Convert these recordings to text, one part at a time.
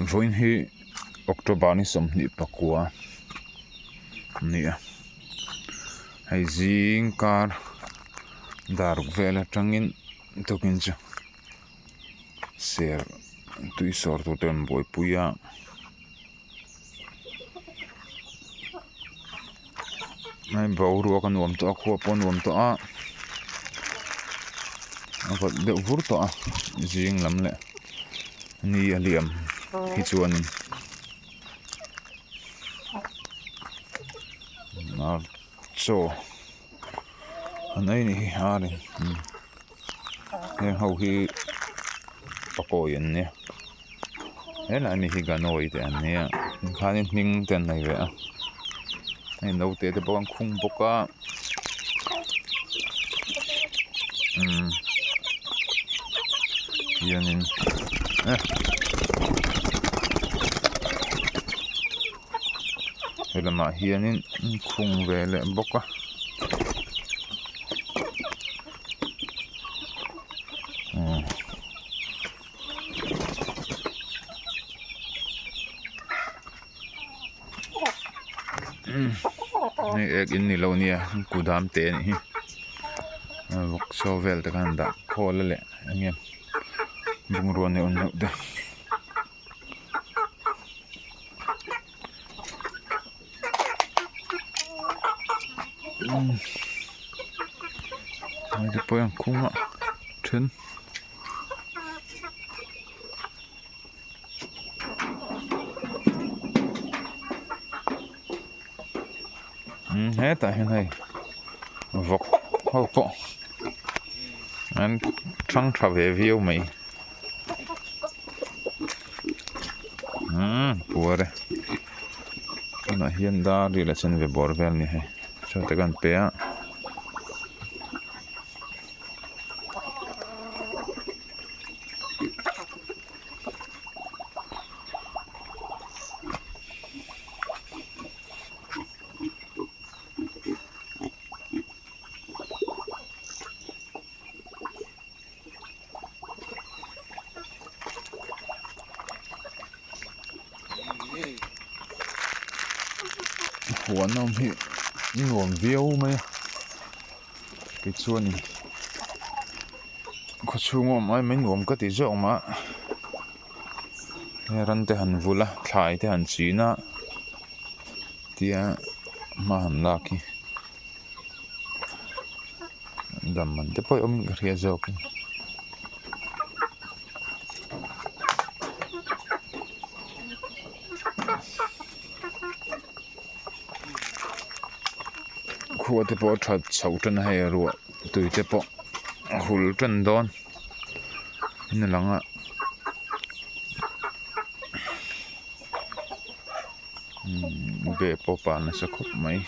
Vawiin hi October ni 29 a ni a hei zing kar dar ruk vel atangin tukin chu ser tui sawr tur te an buaipui a. Hei boruak a nuam tawh a khua pawh a nuam tawh a a vawt deuh vur tawh a zing lam leh ni a liam hi chuanin chaw an ei anih hi ar in heng ho hi pakawi an nia helai mi hi ganawi te an nia tikhanin hming te an nei ve a hei naute te pawh an khung bawk a umm hianin eh he lamah hianin an khung ve leh bawk a. Hei ek in ni lo nia kudam te anih hi vawk chaw vel te khan an dah khawl a leh eng nge bungrua ni awm deuh te. Hei te pawh hian khung a then. Hetah hian hei vawk ho pawh an thang tha ve viau mai umm puar e tunah hian dar ril a chen ve bawr vel a ni hei chaw te kan pe a. Huan awm hi nuam viau mai a tichuanin khawchhung a awm ai mai nuam ka ti zawk mah a ran te han vul a thlai te han chin a tia hma han lak hi dam man te pawh awmin ka hria zawk a. Khua te pawh a that chhoh tan a hei ruah tui te pawh a hul tan dawn in a lang a umm ve pawh a pa nasa khawp mai.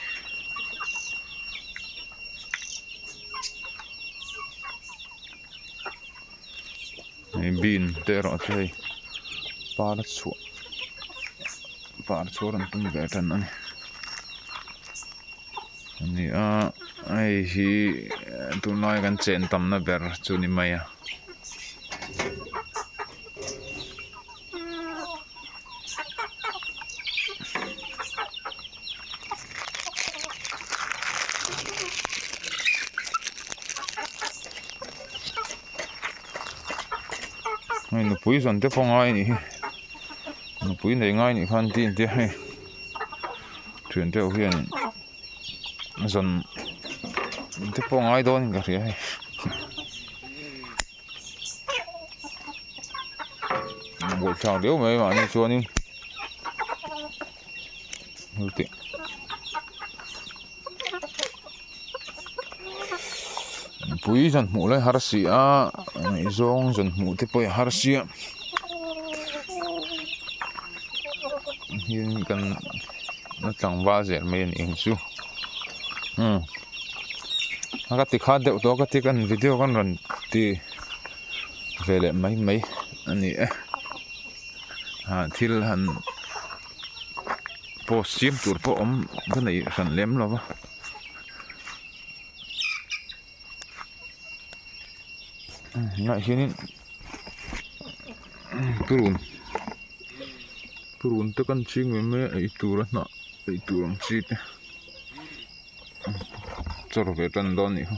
Hei bean te erawh chu hei par a chhuah par chu a rawn tum ve tan a ni a ni a hei hi tunlai kan chen tamna ber chu ni mai a. Hei nupui zawn te pawh ngai anih hi nupui nei ngai anih khan ti intia hei thian te ho hian zawn te pawh ngai dawn in ka hria hei buaithlak riau mai mahni chuanin heti. Pui zan hmuh lai har si a ngaihzawng zan hmuh te pawh hi har sia hian kan la tlangval zel mai a nih ang chu umm a ka ti kha deuh tawh a ka ti kan video kan rawn ti ve leh mai mai a ni e ah thil han post siam tur pawh awm ka neih hran lem lo va. Tunah hianin purun. Purun te kan ching ve mai a ei tur a hnah ei tur ang chi te chawr ve tan dawn anih kha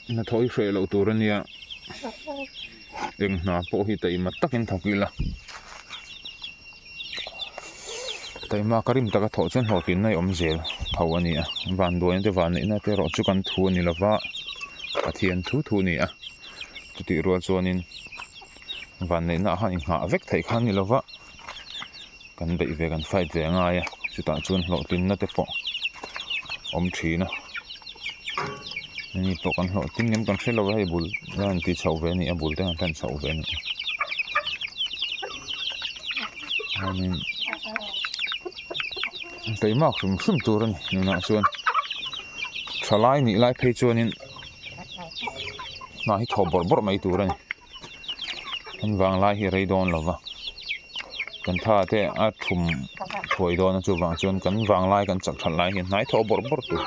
hnathawh hi hreh loh tur ania eng hna pawh hi taima takin thawk ila taima ka rim taka thawh chuan hlawhtlinna hi awm zel tho a ni a vanduaina te vanneihna te erawh chu kan thu a ni lova Pathian thu thu a ni a chutih rual chuanin vanneihna ah khan inghah vek theih kha a ni lova kan beih ve kan fight ve a ngai a chutah chuan hlawhtlinna te pawh awm thin a ni pawh kan hlawhtling em kan hre lo a hei bul a han ti chhoh ve a ni a bul te han tan chhoh ve a ni chuanin keimah hrim hrim tur a ni nunah chuan thalai nih lai phei chuanin hna hi thawh bawrh bawrh mai tur a ni an vang lai hi a rei dawn lo va kan tha te a thum thuai dawn a chuvang chuan kan vang lai kan chak that lai hian hnai thawh bawrh bawrh tur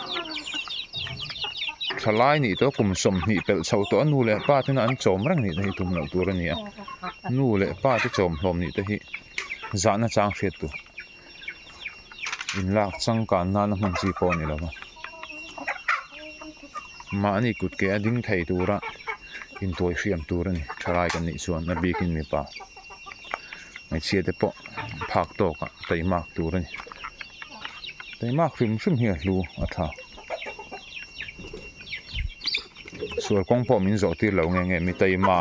thalai nih tawh kum 20 pelh chho tawh a nu leh pa tena an chawm reng nih te hi tum loh tur a ni a nu leh pa te chawm hlawm nih te hi zahna chang hriat tur inlak changkan nana hman chi pawh a ni lo va mahni kut ke a ding thei tura intuai hriam tur a ni thalai kan nih chuan a bikin mipa hmeichhia te pawh phak tawkah taimak tur a ni taimak hrim hrim hi a hlu a tha sual kawng pawh min zawh tir lo nge nge mi taima.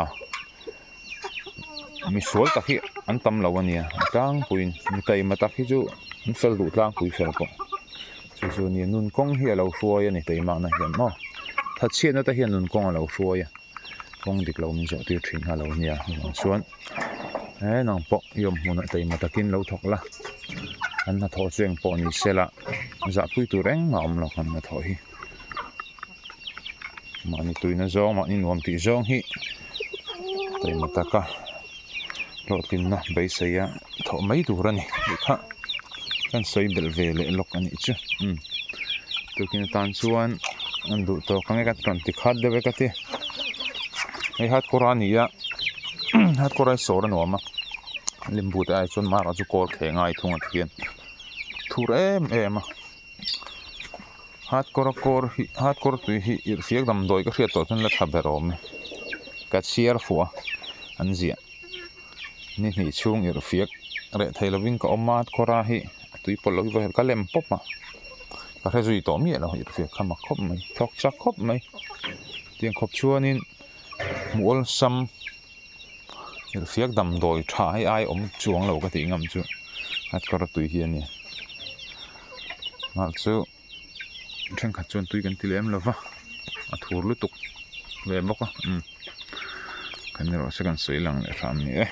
Misual tak hi an tam lo a nia a tlangpuiin mi taima tak hi chu an fel duh tlangpui fel pawh chu chu a nia nun kawng hi a lo hruai a ni taimakna hian maw thatchhiatna te hian nun kawng a lo hruai a kawng dik lo min zawh tir thin kha a lo nia chuvang chuan he nang pawh i awm hmunah taima takin lo thawk la an hnathawh chu eng pawh ni se la zahpui tur engmah a awm lo an hnathawh hi. Mahni tuina zawng mahni nuam tih zawng hi taima taka hlawhtlinna beisei a thawh mai tur a ni tih kha kan sawi belh ve leh lawk a nih chu umm tukin atan chuan an duh tawk ang e ka rawn ti khat deuh e ka ti hei hardcore a ni a hardcore a sawr a nuam a limbu te ai chuan mara chu kawl theh ngai thung a ti hian thur em em a. Hardcore a kawr hi hardcore tui hi irhfiak damdawi ka hriat tawh chuan la tha ber awm e ka chhiar fuh a an ziah ni hnih chhung irhfiak reh thei lovin ka awm a hardcore a hi a tui pawlh loh hi ka lem pawp a ka hre zui tawh miah lo irhfiak kha mak khawp mai thawk chak khawp mai tiang khawp chuanin hmuh awlsam irhfiak damdawi tha hi ai awm chuang lo ka tih ngam chu hardcore a tui hi a ni. Nghal chu thenkhat chuan tui kan ti lem lo va a thur lutuk ve bawk a umm kan erawh se kan sawi lang leh hram ni e.